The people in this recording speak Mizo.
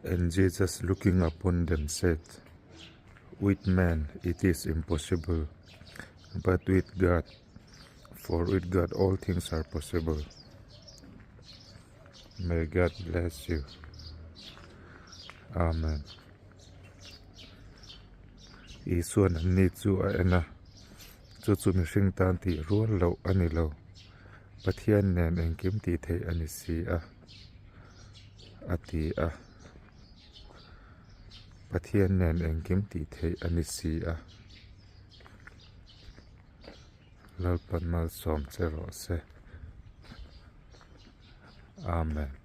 And Jesus looking upon them said, With man it is impossible, but with God, for with God all things are possible. May God bless you. Amen. Isuan an ni chu a en a, chu chu mihring tan tih rual loh a ni lo. Pathian nen engkim tih theih a ni si a, a ti a. Pathian nen engkim tih theih a ni si a. Lalpan malsawm che rawh se. Amen.